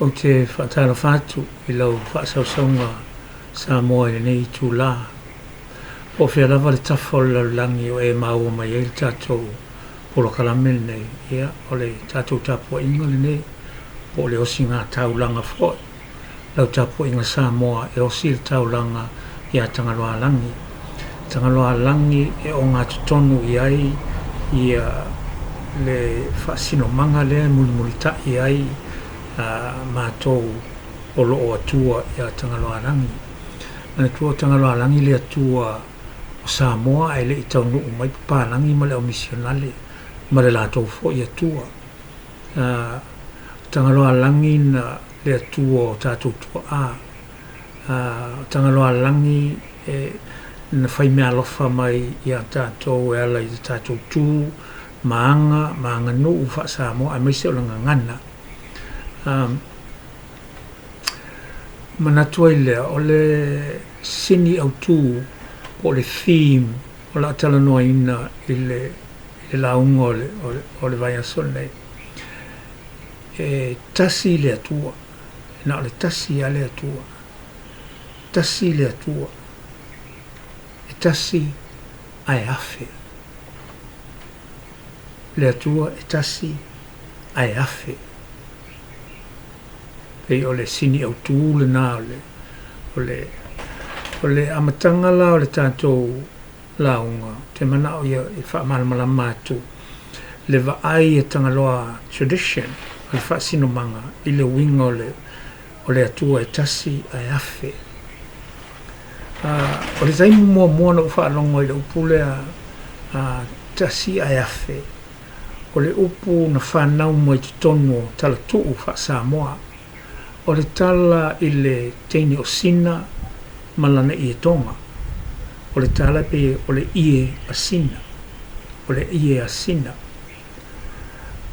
Ou te faatalofa atu i lau faasausauga Samoa i lenei itulā. Po o fea lava le tafa o le lalolagi o e maua mai ai le tatou polokalame lenei, ia, o le tatou tapuaiga lenei, po o le osiga taulaga foi. Lau tapuaiga Samoa e osi le taulaga iā Tagaloaalagi. Tagaloaalagi e ogatotonu i ai ia le faasinomaga lea e mulimulita'i ai matou o lo o Atua iā Tagaloaalagi. Manatua o Tagaloaalagi le Atua o Samoa ae le i taunuu mai papalagi ma le au misionale ma le latou foi Atua. O Tagaloaalagi na le Atua o tatou tuaa. O Tagaloaalagi e na fai meaalofa mai ia tatou e ala i le tatou tu ma aga ma aganuu faa-Samoa aemaise o le gagana. Manatu ai lea, o le sini autu po o le theme o le a talanoaina i le lauga o le vaiaso lenei, e tasi le Atua, na o le tasi lava le Atua, tasi le Atua, e tasi ae afe. Le Atua e tasi ae afe. Pei o le sini autu lena o le, o le, o le amataga la o le tatou lauga, ou te manao ia e faamalamalama atu le vaai a Tagaloa tradition, o le faasinomaga i le uiga o le, o le Atua e tasi ae afe. O le taimi muamua na ou faalogo ai i le upu lea, tasi ae afe, o le upu na fanau mai totonu o talatuu faa-Samoa. O le tala i le teine o Sina ma lana ietoga. O le tala e pei o le ie a Sina. O le ie a Sina.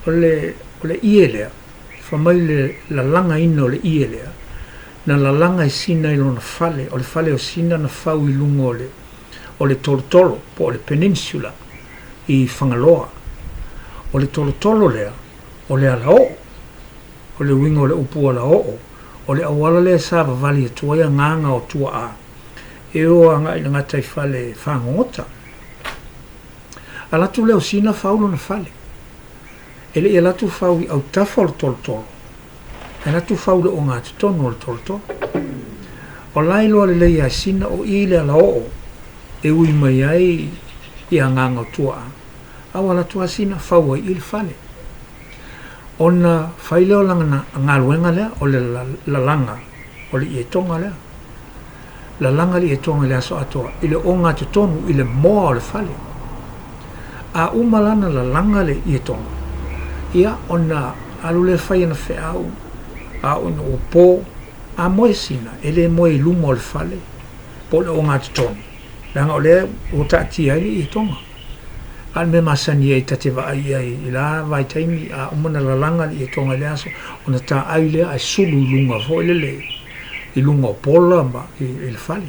O le, o le ie lea, fai mai le lalagaina o le ie lea, na lalaga e Sina i lona fale, o le fale o Sina na fau i luga o le, o le tolotolo po o le peninsula i Fagaloa. O le tolotolo lea, o le alaoo. O le uiga o le upu alaoo, o le auala lea e savavali atu ai agaga o tuaa e o agai i le gataifale fagogota. Ala atu lea o Sina fau lona fale. E le i ala atu fau i autafa o le tolotolo, ae ala atu fau i le ogatotonu o le tolotolo. O la e iloa lelei lava e Sina o i le alaoo e ui mai ai i agaga o tuaa, a ua ala atu lava Sina fau ai i le fale. Ona fai lea o lana galuega lea, o le lalaga o le ietoga lea. Lalaga le ietoga i le aso atoa, i le ogatotonu, i le moa o le fale. A uma la ona lalaga le ietoga, ia ona alu lea fai ana feau, a oo ina ua po, a moe Sina, e le moe i luma o le fale po o le ogatotonu, leaga o lea ua taatia ai le ietoga. A o le mea masani ai ta te vaai i ai i la vaitaimi, a uma ona lalaga le ietoga i le aso, ona taai lea ae sulu i luga foi lele, i luga o pola ma i le fale.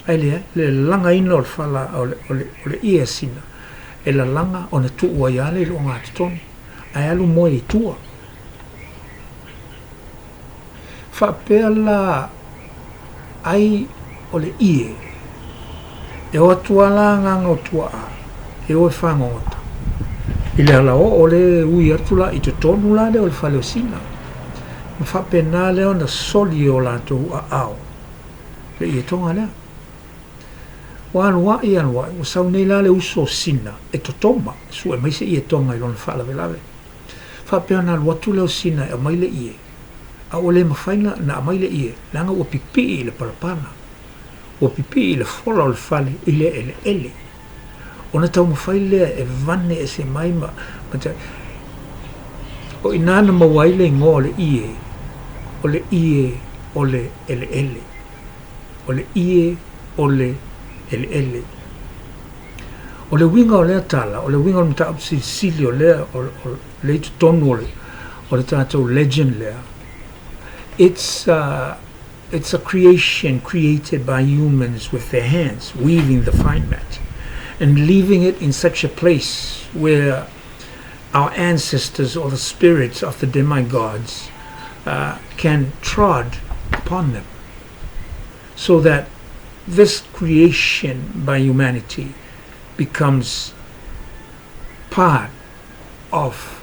Ae leai, le lalagaina o le fala, o le, o le, o le ie a Sina, e lalaga ona tuu ai lava lea i le ogatotonu, ae alu moe i tua. Faapea la ai o le ie, e o atu lava la agaga o tuaa e o e fagogota i le alaoo lea e ui atu la i totonu la lea o le fale o Sina, ma faapena lea ona soli e o latou aao le ietoga lea. Ua alu aʻi alu aʻi, ua sau nei la le uso o Sina e totoma, sue mai se ietoga i lona faalavelave. Faapea ona alu atu lea o Sina e aumai le ie, a ua le mafai na aumai le ie, leaga ua pipii i le palapala, ua pipii i le fola o le fale i le eleele. Ona taumafai lea e vane ese mai ma, ma te... O i inā na maua ai le igoa o le ie, o le ie o le eleele. O le ie o le eleele. O le uiga o lea tala, o le uiga o le mataupu silisili o lea, o, o lea i totonu o le, o le tatou legend lea, it's a, it's a creation created by humans with their hands, weaving the fine mat and leaving it in such a place where our ancestors or the spirits of the demigods can trod upon them so that this creation by humanity becomes part of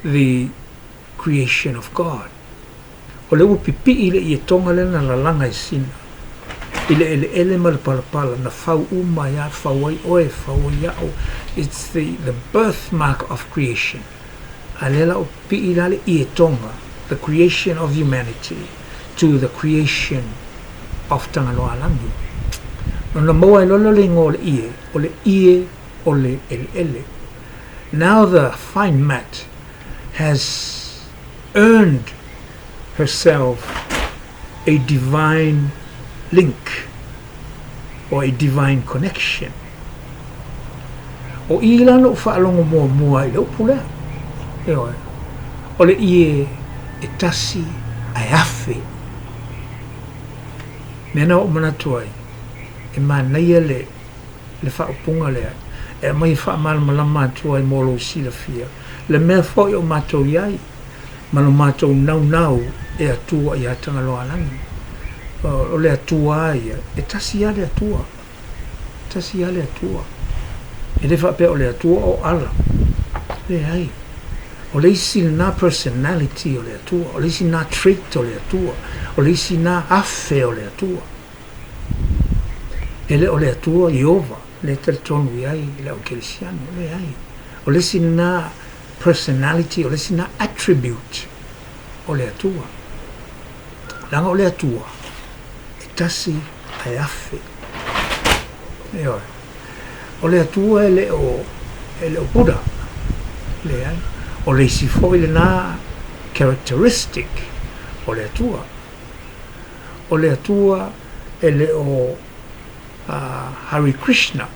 the creation of God. O lea ua pipii le ietoga lea na lalaga e Sina i le eleele ma le palapala na fau uma ai a, fau ai oe, fau ai au. It's the, the birthmark of creation. A lea la ua pipii la le ietoga, the creation of humanity, to the creation of Tagaloaalagi. Ona maua ai loa lea o le igoa o le ie, o le ie o le eleele. Now the fine mat has earned herself a divine link or a divine connection. O i la na ou faalogo muamua ai i le upu lea. Ioe. O le ie e tasi ae afe. Mea na ou manatu ai, e manaia le le faaupuga lea e aumai e faamalamalama atu ai mo lou silafia le mea foi o matou i ai ma lo matou naunau e Atua ia Tagaloaalagi. O le Atua lava ia, e tasi lava le Atua, tasi lava le Atua. E le faapea o le Atua o Allah, leai. O le isi lena personality o le Atua, o le isi lena trait o le Atua, o le isi lena afe o le Atua. E le o le Atua Ieova lea e talitonu i ai le au kerisiano, leai. O le isi lena personality, o le isi lena attribute o le Atua. Leaga o le Atua, e tasi ae afe. Ioe. O le Atua e le o, e le o Buddha. Leai. O le isi foi lena characteristic o le Atua. O le Atua e le o Hare Krishna,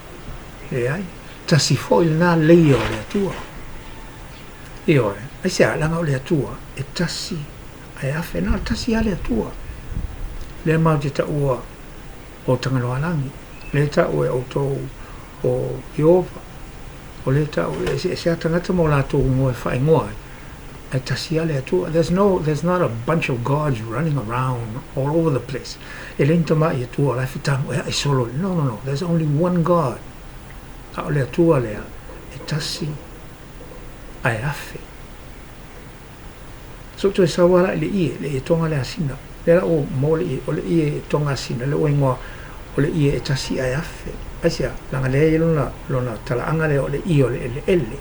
leai, tasi foi lena leia o le Atua. Ioe, aisea, leaga o le Atua e tasi ae afe, na o le tasi lava le Atua. Lea matou te taua o Tagaloaalagi, lea e tau e outou o Ieova, o lea e tau, e eseese lava tagata ma o latou igoa e faaigoa ai, ae tasi lava le Atua. There's no, there's not a bunch of gods running around all over the place. E leai ni tamai Atua o la e fetagoeaʻi solo. No, no, no. There's only one God. A o le Atua lea, e tasi ae afe. So toe sau lava la i le ie, le ie toga le asina. Lea la ua maua le ie, o le ie toga asina, lea ua igoa o le ie e tasi ae afe. Aisea? Leaga lea e i ai lona, lona talaaga lea o le ie o le eleele.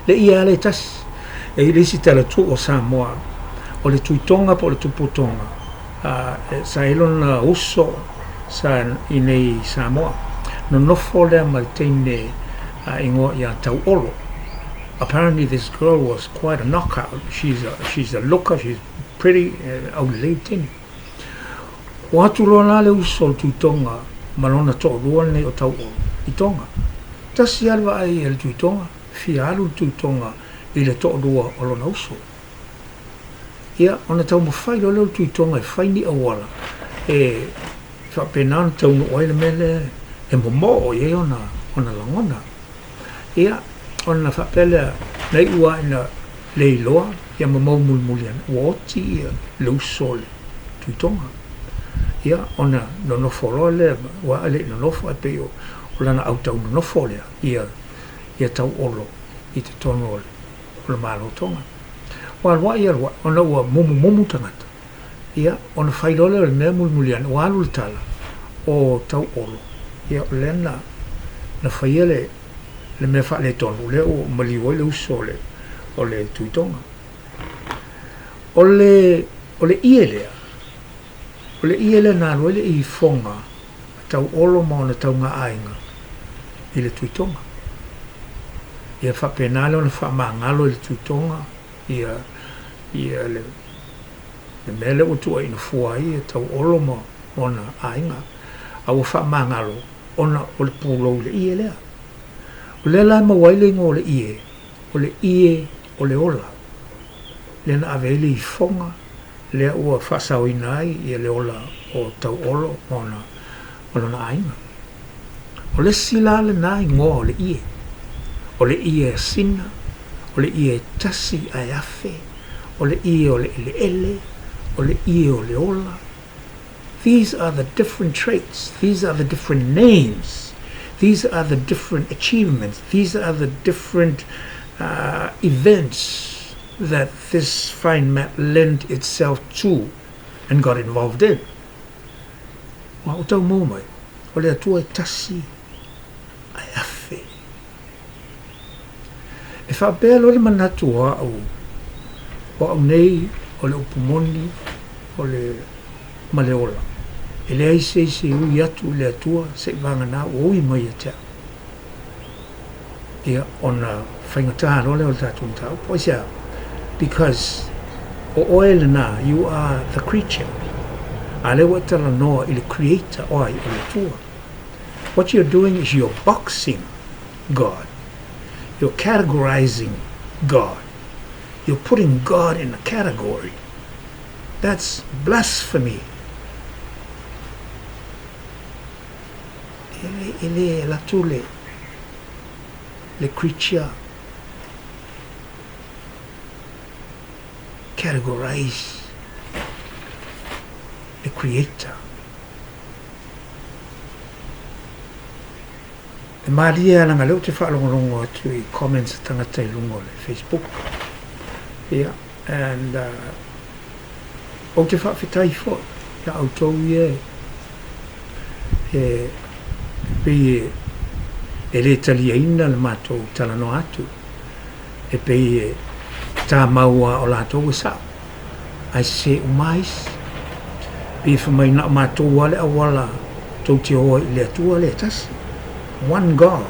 Le ie lava lea e tasi. E i le isi tala tuu o Samoa, o le Tuitoga po o le Tuputoga, a, sa i ai lona uso sa i nei i Samoa. Nonofo lea ma le teine a igoa ia Tauolo. Apparently this girl was quite a knockout, she's a, she's a looker, she's pretty, aulelei le teine. Ua atu loa la le uso o le Tuitoga ma lona toalua lenei o Tauolo i Toga. Tasi lava le vaai a le Tuitoga, fia alu le Tuitoga i le toalua o lona uso. Ia, ona taumafai loa lea o le Tuitoga e fai ni auala e faapena ona taunuu ai le mea lea e momoo i ai ona, ona lagona. Ia, ona faapea lea, na iu lava ina le iloa, ia ma mau mulimuli ane, ua oti ia le uso o le Tuitoga. Ia, ona nonofo loa lea, aua e le i nonofo ae pei o lana autau nonofo lea, ia, ia Tauolo i totonu o le Malo Tonga. Ua aluai aluai, ona ua mumumumu tagata, Ia, ona fai loa lea o le mea mulimuli ane, ua alu le tala o Tauolo, ia o lea na, na faia le, le mea faaletonu, lea ua maliu ai le uso o le, o le Tuitoga. O le, o le ie lea, o le ie lea na alu ai le ifoga a Tauolo ma ona taugaaiga i le Tuitoga. Ia faapena lea ona faamagalo i le Tuitoga, ia, ia le, le mea lea ua tuuaiina fua ai e Tauolo ma ona aiga, a ua faamagalo ona o le pulou i le ie lea. O lea la e maua ai le igoa o le ie, o le ie o le ola, lea na ave ai le ifoga lea ua faasaoina ai ia le ola o Tauolo ma ona, ma lona aiga. O le isi la lena igoa o le ie, o le ie asina, o le ie e tasi ae afe, o le ie o le eleele, o le ie o le ola. These are the different traits, these are the different names, these are the different achievements, these are the different uh, events that this fine map lent itself to and got involved in. Ua ou tau maua mai, o le Atua e tasi ae afe. E faapea loa le manatu o au, o au nei o le upu moni, o le ma le ola. E leai se isi e ui atu i le Atua seʻi vagana ua ui mai ia te au. Ia, ona faigata loa lea o le tatou mataupu. Aisea? Because o oe lena, you are the creature. A lea ua e talanoa i le Creator, o ai? O le Atua. What you're doing is you're boxing God. You're categorizing God. You're putting God in a category. That's blasphemy. E le, e le alu atu le, le creature categorize le creator. E mārie ana leaga lea ou te faalogologo atu i comments a tagata i luga o le Facebook. Ia, and uh, ou te faafetai foi ia outou ia e, e pei e, e le taliaina le matou talanoa atu. E pei e tāmau a o latou e sa'o, ae sesē uma lava isi. Pei e fai mai na o matou lava le auala tou te o ai i le Atua lea e tasi. One God,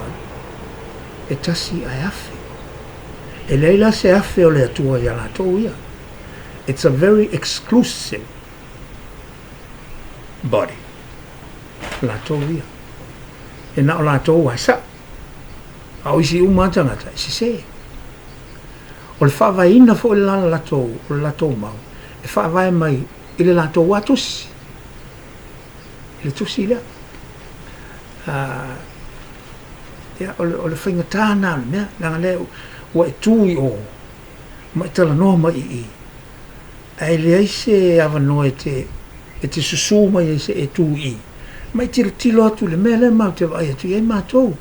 e tasi ae afe. E leai la se afe o le Atua iā latou ia. It's a very exclusive body latou ia. E na o latou lava e sa'o. A o isi uma lava tagata e sesē. O le faavaeina foi le la latou, o le latou mau, e faavae mai i le latou lava tusi, i le tusi lea. Uh, ia, o le, o le faigata na o le mea, leaga lea ua e tū i o, ma e talanoa mai i i, ae leai se avanoa e te, e te susū mai ai se e tū i i, ma e tilotilo atu i le mea lea matou te vaai atu i ai matou.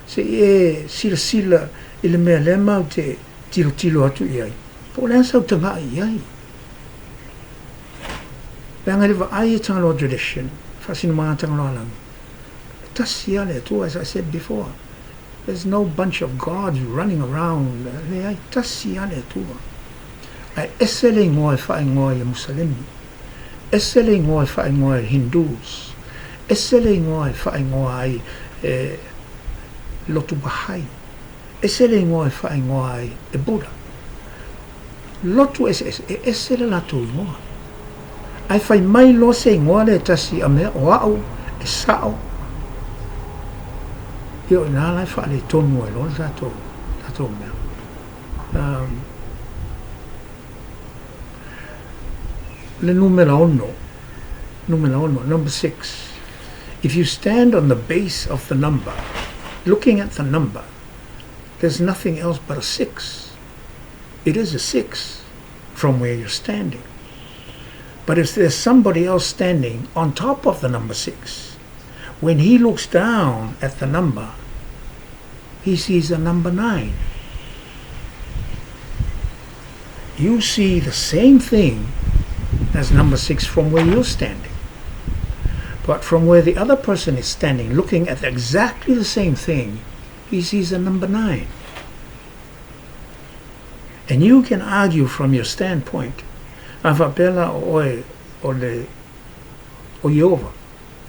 Se i e silasila i le mea lea matou te tilotilo atu i ai, po o le a sau tagaʻi i ai. Leaga i le vaai e Tagaloa Tradition, faasinomaga Tagaloa Lagi, e tasi lava le Atua, as I said before. There's no bunch of gods running around, leai, tasi lava le Atua. Ae ese le igoa e faaigoa ai e Musalemi, ese le igoa e faaigoa ai e Hindus, ese le igoa e faaigoa ai e Lotu Bahai, ese le igoa e faaigoa ai e Buddha. Lotu eseese, e ese le latou igoa. Ae fai mai loa se igoa lea e tasi a mea o au e sao, ia o i ina la e faaletonu ai loa le tatou, tatou mea. Um, le numera ono, numera ono, number six. If you stand on the base of the number, looking at the number, there's nothing else but a six. It is a six from where you're standing. But if there's somebody else standing on top of the number six, when he looks down at the number, he sees a number nine. You see the same thing as number six from where you're standing. But from where the other person is standing, looking at exactly the same thing, he sees a number nine. And you can argue from your standpoint, a faapea la o oe o le o Ieova,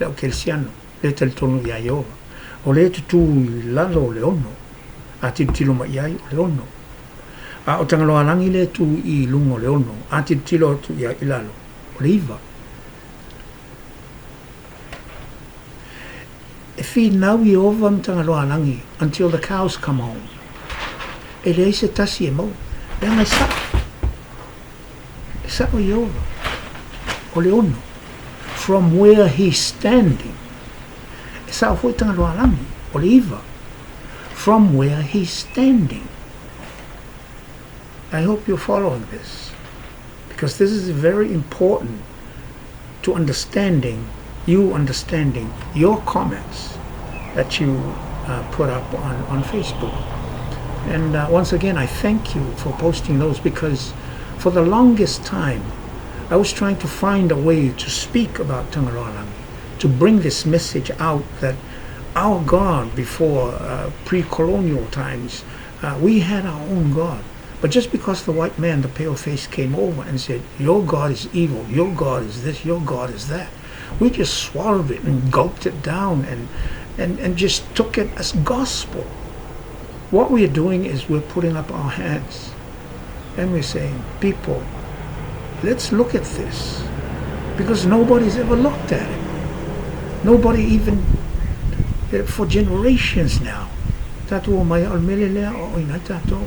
le au Kerisiano, le talitonu iā Ieova, o lea e tutū i lalo o le ono, a tilotilo mai i ai o le ono. A o Tagaloalangi lea e tū i luga o le ono, a tilotilo atu i ai i lalo, o le iva. E finau Ieova ma Tagaloalangi until the cows come home. E leai se tasi e maua, leaga e sao. E sao Ieova, o le ono, from where he's standing. E sao foi Tagaloalangi, o le iva, from where he's standing. I hope you're following this because this is very important to understanding you understanding your comments that you put up on, on Facebook. And once again, I thank you for posting those because for the longest time, I was trying to find a way to speak about Tagaloalangi, to bring this message out that our God before pre-colonial times, we had our own God. But just because the white man, the pale face, came over and said, your God is evil, your God is this, your God is that, we just swallowed it and gulped it down and, and, and just took it as gospel. What we are doing is we're putting up our hands and we're saying, people, let's look at this. Because nobody's ever looked at it. Nobody even, for generations now. Tatou omai o le mele lea o aoaoina ai tatou,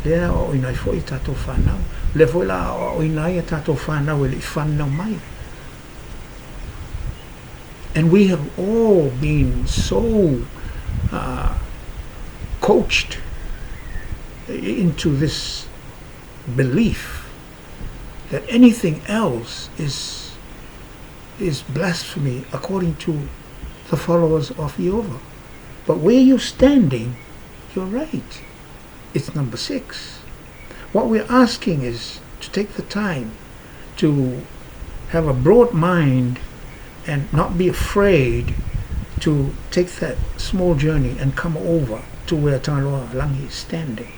lea e aoaoina ai foi tatou fanau, lea foi la aoaoina ai a tatou fanau e le i fanau mai. And we have all been so uh, coached into this belief that anything else is is blasphemy according to the followers of Jehovah. But where you're standing, you're right. It's number 6. What we're asking is to take the time to have a broad mind and not be afraid to take that small journey and come over to where Tagaloa Langi is standing.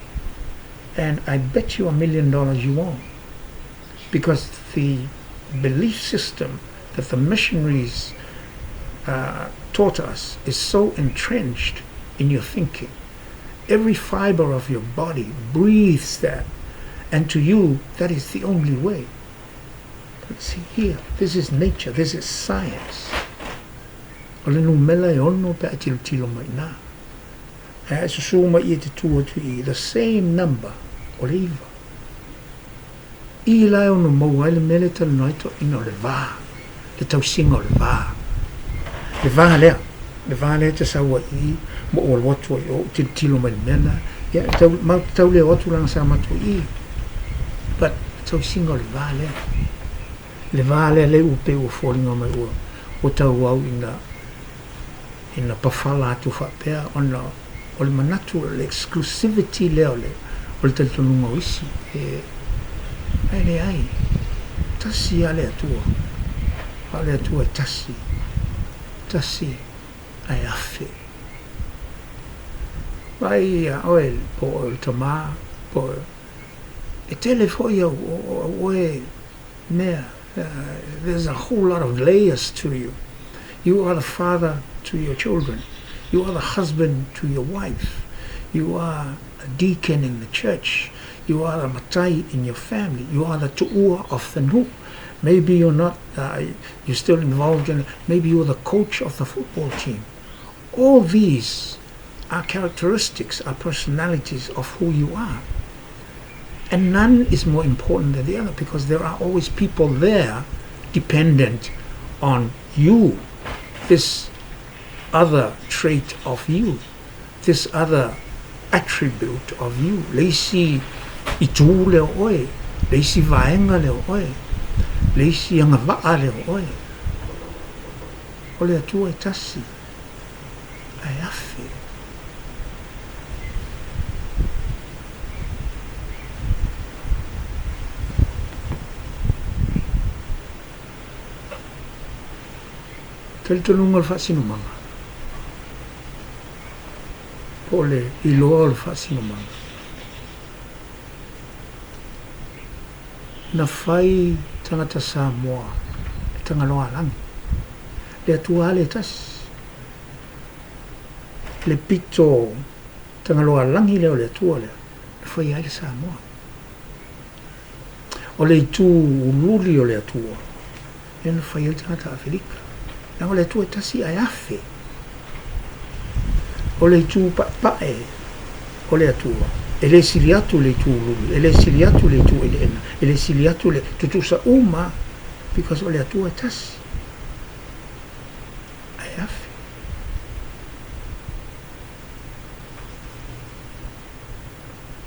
And I bet you $1 million you won't. Because the belief system that the missionaries taught us is so entrenched in your thinking. Every fiber of your body breathes that. And to you, that is the only way. But see here, this is nature, this is science. O le numera e ono pe a tilotilo mai i ina. Ae a e susū mai i e te tū atu i the same number, o le iva. I la e ono maua ai le mea lea e talanoa ai toeaiina o le va, le tausiga o le va. Le va lea, le va lea e te sau ai i i, ma ou alu atu ai i o, ou tilotilo mai i le mea lena, ia, e tau, matou te tau le o atu leaga sa matou i i. But, le tausiga o le va lea. Le va lea lea ua pei ua foliga mai ua, ua tauau ina, ina pafala atu faapea ona o le manatu o le exclusivity lea o le o le talitonuga o isi e ae leai tasi lava le Atua a o le Atua e tasi tasi ae afe vaai ia oe po o le tama po e tele foi au au oe mea there's a whole lot of layers to you you are the father to your children you are the husband to your wife you are a deacon in the church you are a matai in your family you are the tuua of the nu maybe you're not uh, you're still involved in maybe you're the coach of the football team all these are characteristics are personalities of who you are and none is more important than the other because there are always people there dependent on you this other trait of you this other attribute of you le isi itu lea o oe le isi vaega lea o oe le isi agavaa lea o oe o le Atua e tasi ae afe. Talitonuga o le faasinomaga, po o le iloa o le faasinomaga. Na fai tagata Samoa e Tagaloalangi, le Atua lava le tasi, le pito Tagaloalangi lea o le Atua lea na faia ai le Samoa. O le itu uliuli o le Atua, lea na fai ai le tagata Afelika. Leaga o le Atua e tasi ae afe. O le itu paepae o le Atua, e le sili atu i le itu uliuli, e le sili atu i le itu enaena, e le sili atu i le tutusa uma because o le Atua e tasi ae afe.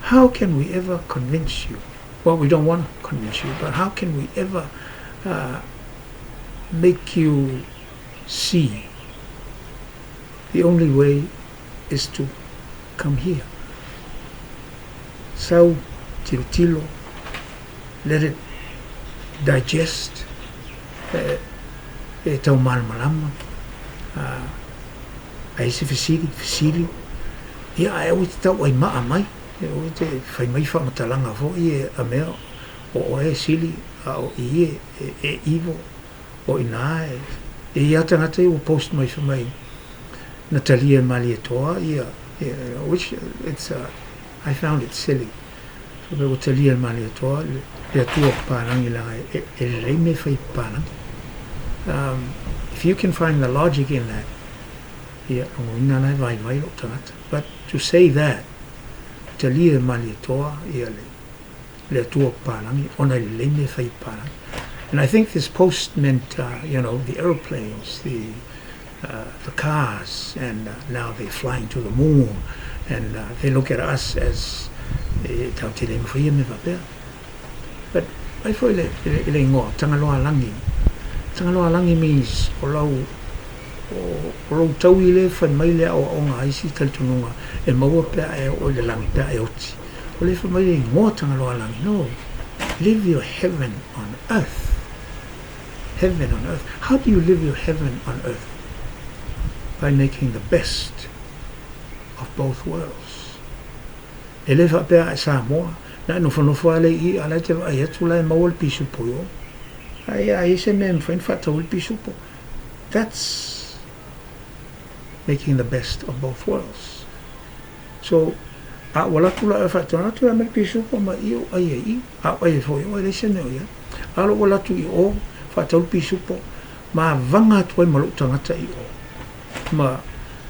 How can we ever convince you? Well, we don't want to convince you, but how can we ever uh, make you see? The only way is to come here. Sau, tilotilo, let it digest, e, e tau malamalama, uh, a i se fesili, fesili, ia ae aua e te tauai maa mai, aua e te fai mai faamatalaga foi e a mea o oe e sili a o i e, e, e evil, o inā e, e i a tagata ia ua post mai fai mai na talia e Malietoa ia, ia which it's a, I found it silly. Fai mai ua talia e Malietoa le, le Atua o papalagi leaga e, e lelei mea e fai e papalagi. Um, if you can find the logic in that, ia, logoina la e vaivai lou tagata. But to say that, talia e Malietoa ia le, le Atua o papalagi ona e lelei mea e fai e papalagi. And I think this post meant, uh, you know, the aeroplanes, the, uh, the cars, and uh, now they're flying to the moon, and uh, they look at us as e tau te le mawhai e me whapea. But ai foi le, le, le ingoa, Tangaloa Langi. Tangaloa Langi means o lau, o, o lou taui le whai mai le aoaoga a isi talitonuga e maua pe a e oo i le lagi pe a e oti. O le fai mai le igoa Tagaloa Lagi, no, live your heaven on earth. Heaven on earth. How do you live your heaven on earth? By making the best of both worlds. E le faapea a e Samoa, na e nofonofo lava lea i i, a o la e te vaai atu la e maua le pisupo i o. Ai a i ai se mea e mafai ona faatau ai le pisupo. That's making the best of both worlds. So, a ua alu atu la oe faatonu atu e aumai le pisupo ma i ou ai ai i, a o ai ai foi oe, leai se mea o i ai. A lou alu atu i o, faatau le pisupo, mavaga atu ai ma lou tagata i o, ma,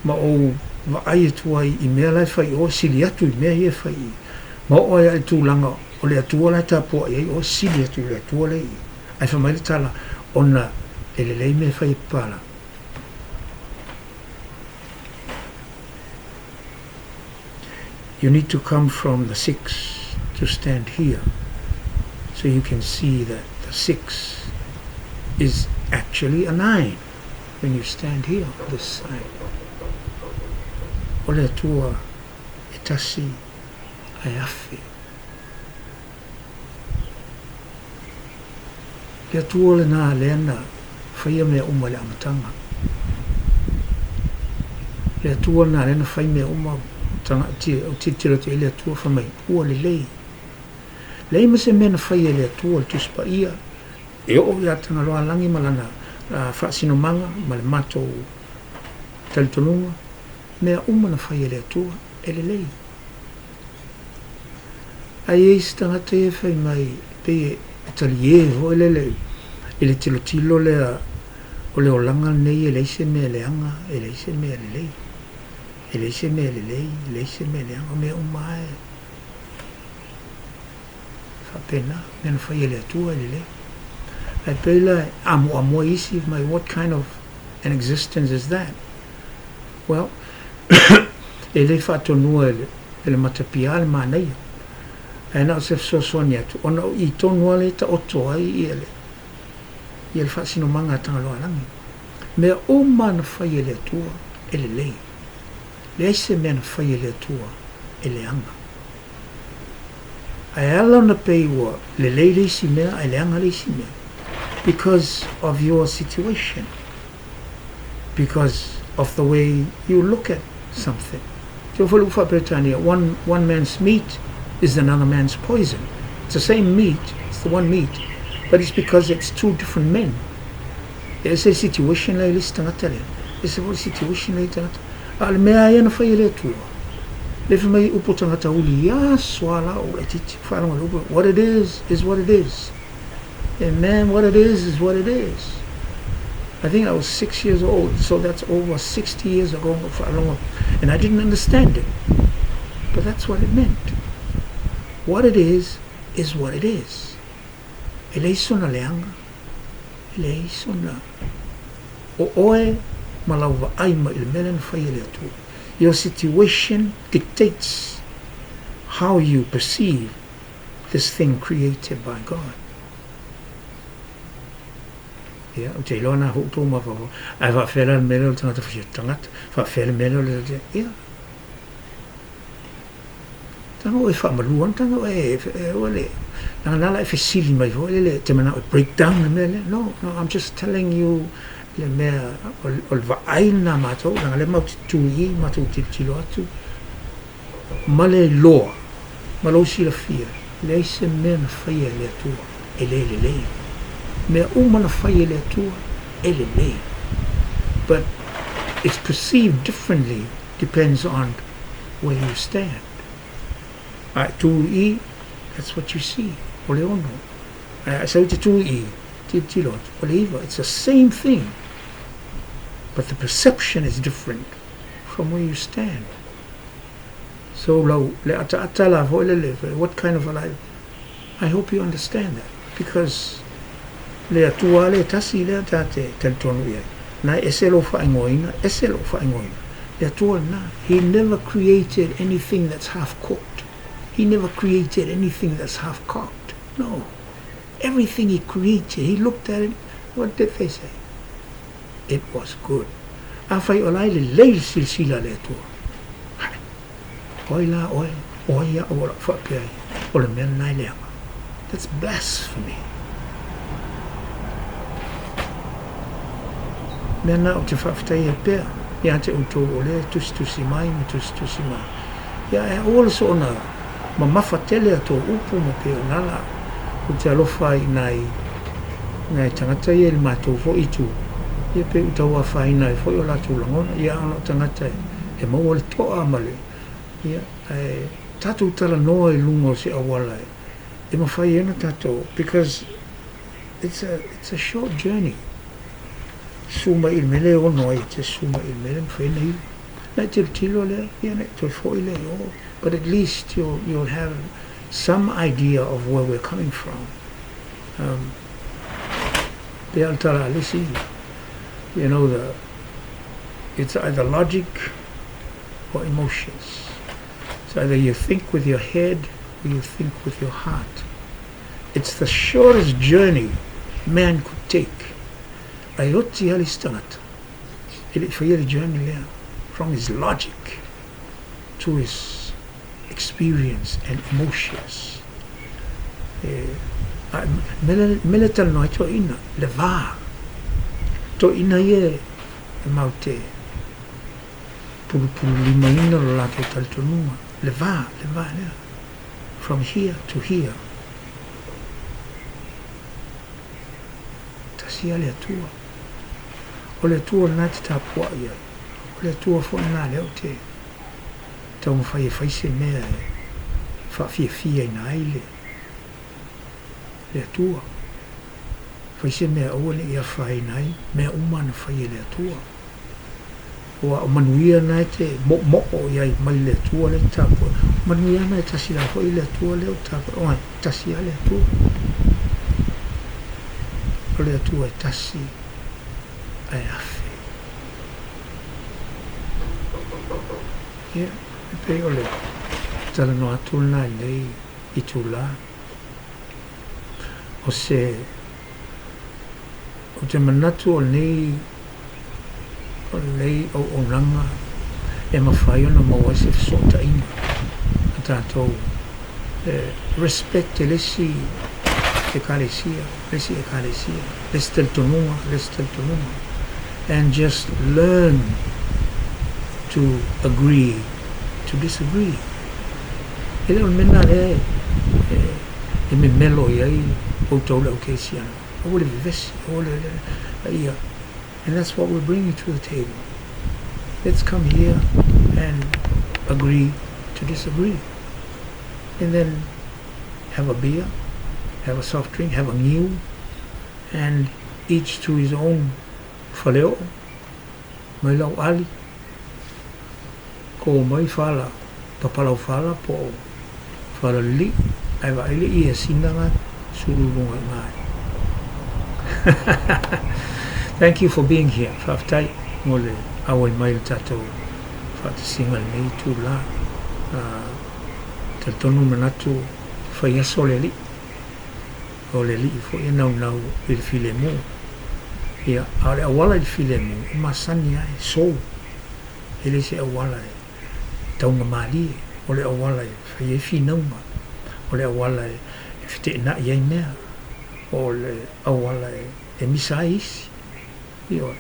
ma ou vaai atu ai i mea la e fai i o, sili atu i mea ia e fai i i. Ma oo ai lava i le tulaga o le Atua la e tapuai ai oe, sili atu i le Atua lea i i. Ae fai mai le tala, ona e lelei mea e fai e papalagi. You need to come from the 6 to stand here so you can see that the 6 is actually a 9 when you stand here on this side. O le Atua e tasi ae afe. Le Atua lena lea na faia mea uma i le amataga. Le Atua lena lea na fai mea uma, ou tilotilo atu i ai le Atua fai mai, ua lelei. Leai ma se mea na faia e le Atua le Tusi Paia e oo ia Tagaloalagi ma lana faasinomaga ma le matou talitonuga, mea uma na faia e le Atua e lelei. Ae i ai se tagata ia e fai mai, pei e talie foi lele i le tilotilo lea o le olaga lenei e leai se mea leaga, e leai se mea lelei. E leai se mea lelei, e leai se mea leaga, o mea uma lava e faapena, mea na fai e le Atua e lelei. Ae pei la e amoamoa isi mai, what kind of an existence is that? Well, e le faatonua e le matapia le manaia, ae na o se fesoasoani atu, ona o i tonu lava lea e taoto ai ia le, ia le faasinomaga a Tagaloaalagi. Mea uma na fai e le Atua e lelei. Leai se mea na fai e le Atua e leaga. Ae ala ona pei ua lelei le isi mea ae leaga le isi mea, because of your situation. because of the way you look at something. Te o foi Faa-Peretania, one, one man's meat is another man's poison. It's the same meat, it's the one meat, but it's because it's two different men. E ese le situation la i le isi tagata lea, e ese foi le situation la i tagata. A o le mea lava ia na fai e le Atua, le fai mai upu tagata uli i aso lava la o ou laitiiti, faalogo i le upu, what it is, is what it is. And man, what it is, is what it is. I think I was 6 years old, so that's over 60 years ago na ou faalogo, and I didn't understand it, but that's what it meant. What it is, is what it is. E leai sona leaga, e leai sona, o oe ma lau vaai mai i le mea lea na fai e le Atua. Your situation dictates. how you perceive this thing created by God. Ia, ou te iloa na foi tou mafaufau, ae faafefea la le mea lea o le tagata fasioti tagata, faafefea le mea lea o le, ia. Taga oe faamalu ana, taga oe, aua le, leaga na la e fesili mai foi lele e te manao e break down le mea lea. No, no, I'm just telling you le mea, o le vaai lena a matou, leaga lea matou te tu i i, matou tilotilo atu, ma le iloa, ma lou silafia, leai se mea na faia e le Atua e le lelei. Mea uma na fai e le Atua, e lelei. But it's perceived differently depends on where you stand. A e tū i, that's what you see, o le ono. Ae a e sau i te tū i, tilotilo atu, o le iva. It's the same thing, but the perception is different from where you stand. So lau, le ataata la foi lele, what kind of a life? I hope you understand that, because le Atua lava le tasi lea ta te talitonu i ai. Na e ese lou faaigoaina, ese lou faaigoaina. Le Atua lena, He never created anything that's half cooked. He never created anything that's half cocked. No. Everything He created, He looked at it, what did they say? It was good. Afai o la e lelei le silasila a le Atua, hae, O ai la oe, o ai aʻu o lau faapea ai, o le mea lena e leaga. That's blasphemy. Mea na ou te faafetai ai pea ia te outou o lea e tusitusi mai ma tusitusi mai. Ia e aua le soona mamafa tele a tou upu ma pei ona la ou te alofa ai i nai nai tagata ia i le matou foi itu, ia pei ua tau afaina ai foi o latou lagona, ia ona o tagata e maua le toa ma le, ia, ae tatou talanoa i luga o se auala e mafai ai ona tatou, because it's a, it's a short journey. Susu mai i le mea lea e ono ai e te susu mai i le mea lea e mafai ona iu. Na e tilotilo lea, ia na e toe foi lea i o, but at least you'll, you'll have some idea of where we're coming from. Um, pei o le tala a le isi, you know, the, it's either logic or emotions. It's either you think with your head or you think with your heart. It's the shortest journey man could take. Ae oti lava le isi tagata, e le i faia le journey lea, from his logic to his experience and emotions. E, a, mele, mele talanoa ai toeaina, le va. Toeaina ia e mau te pulupulimaina lo latou talitonuga, le va, le va lea, from here to here. Tasi lava le Atua. O le Atua lena e te tapuai ai. O le Atua foi lena lea ou te taumafai e fai se mea e faafiafiaina ai le, le Atua. Fai se mea aua ne i afaina ai mea uma na fai e le Atua. Aua o manuia na e te moomoo i ai mai le Atua lea e te tapuai. O manuia na e tasi la foi le Atua lea ou te tapuai. Oe, tasi lava le Atua. O le Atua e tasi ae afe. Ia, e pei o le talanoa atu lena i lenei itula. O se, ou te manatu o lenei, o lenei auaunaga e mafai ona maua ai se fesootaiga a tatou e respect e le isi Ekalesia, le isi Ekalesia, le isi talitonuga, le isi talitonuga and just learn to agree to disagree. E le o le mea lena lea e memelo i ai outou le au kerisiano. Aua le vevesi, aua le, ia. And that's what we're bringing to the table. Let's come here and agree to disagree. And then have a beer, have a soft drink, have a niu, and each to his own faleoo, mai lau ali, Kō mai whala, papalau whala po o whala li, ae vaai le ie sina nga sulu lunga i ngai. Thank you for being here. Faafetai mo le auai mai le tatou faatasiga i lenei itula. Talitonu manatu fai aso le Alii. O le Alii foi e naunau i le filemu. Ia, a o le auala i le filemu, e masani lava e sou. E le se auala e taugamalie, o le auala e fai ai finauga, o le auala e feteenai ai mea, o le auala e misa ai isi. Ioe.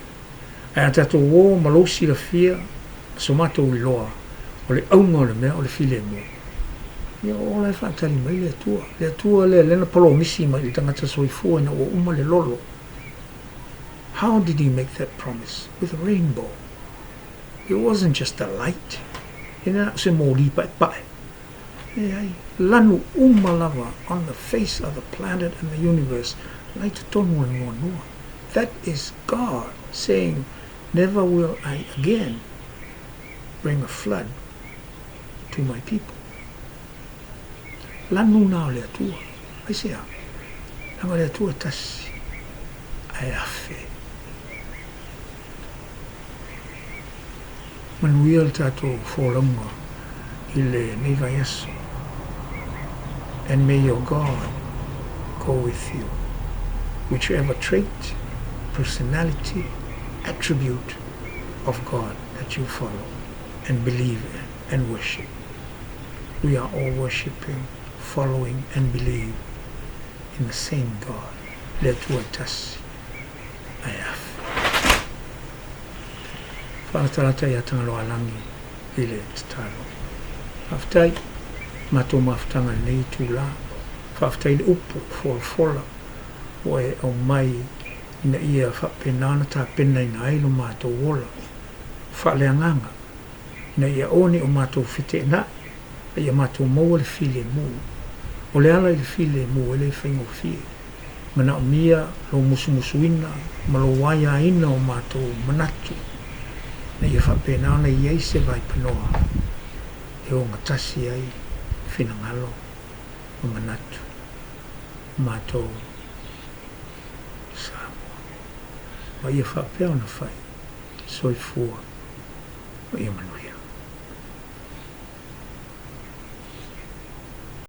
Ae a tatou o ma lou silafia ma so matou iloa, o le auga o le mea o le filemu, ia o ola e faatali mai le Atua. Le Atua lea lea na polomisi mai i le tagata soifua ina ua uma le lolo. How did he make that promise? With a rainbow. It wasn't just a light. E le na o se moli paepae. Leai, lanu uma lava on the face of the planet and the universe, la i totonu o le noanoa. That is God saying, never will I again bring a flood to my people. Lanu na o le Atua. Aisea? Leaga o le Atua e tasi, ae afe. Manuia le tatou folauga i lenei vaiaso. And may your God go with you, whichever trait, personality, attribute of God that you follow and believe in and worship. We are all worshipping, following and believe in the same God, le Atua e tasi. Ae afe. Whaalatalata i a Tagaloalangi i le tatalo. Faafetai matou mafutaga i lenei itula. Faafetai i le upu folafola ua e aumai ina ia faapena ona tapenaina ai lo matou ola faaleagaga ina ia aua ne i o matou feteenai a ia matou maua le filemu. O le ala i le filemu e le faigofie. Manaomia lou musumusuina ma lou aiaina o matou manatu ina ia faapena ona i ai se vaipanoa e ogatasi ai finagalo ma manatu o matou Samoa. Ma ia faapea ona fai. Soifua ma ia manuia.